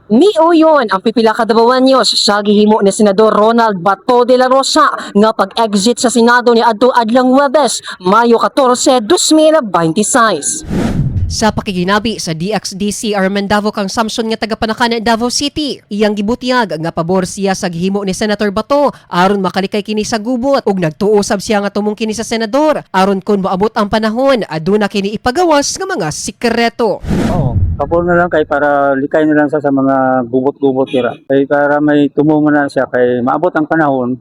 Miuyon ang pipila ka Dabawenyos sa gihimo ni Senador Ronald Bato de la Rosa nga pag-exit sa Senado ni adto adlang Huwebes, Mayo 14, 2026. Sa pakiginabi sa DXDC Arman Davao kang Samson nga taga-Panacan, Davao City, iyang gibutyag nga pabor siya sa gihimo ni Senator Bato aron makalikay kini sa gubot, ug nagtuo sab siya nga tumong kini sa senador aron kon moabot ang panahon, aduna kini ipagawas nga mga sikreto. Oo, pabor na lang kay para likay na lang siya sa mga gubot-gubot kira. Kay para may tumungo na siya kay maabot ang panahon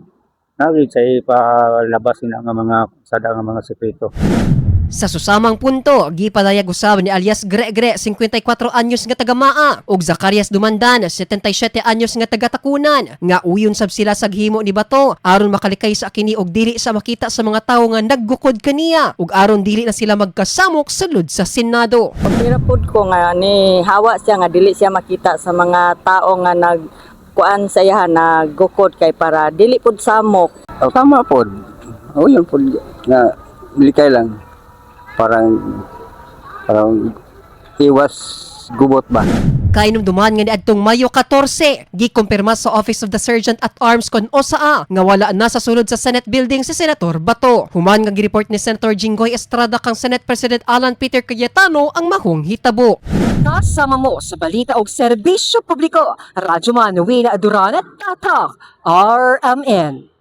na siya ipalabas na nga mga sada nga mga sekreto. Sa susamang punto, gipalayag usab ni alias Gre-Gre, 54 anyos nga taga Maa, ug Zacarias Dumandan, 77 anyos nga taga Tacunan, nga uyon sab sila sa gihimo ni Bato aron makalikay sa kini og dili sa makita sa mga tawo nga naggukod kaniya ug aron dili na sila magkasamok sulod sa Senado. Pira pud ko nga ni hawa siya nga dili siya makita sa mga tao nga nag kuan sa iya, naggukod, kay para dili pud samok. Oh, tama po. O yun po nga likay lang. Parang parang iwas gubot ba? Kainumduman nga niadtong Mayo 14, gikumpirma sa Office of the Sergeant at Arms kon OSAA nga wala na sa sulod sa Senate building si Senator Bato, human nga gireport ni Senator Jinggoy Estrada kang Senate President Alan Peter Cayetano ang mahong hitabo. Kasama mo sa balita og serbisyo publiko, Radyo Manuel Duran at Tatak, RMN.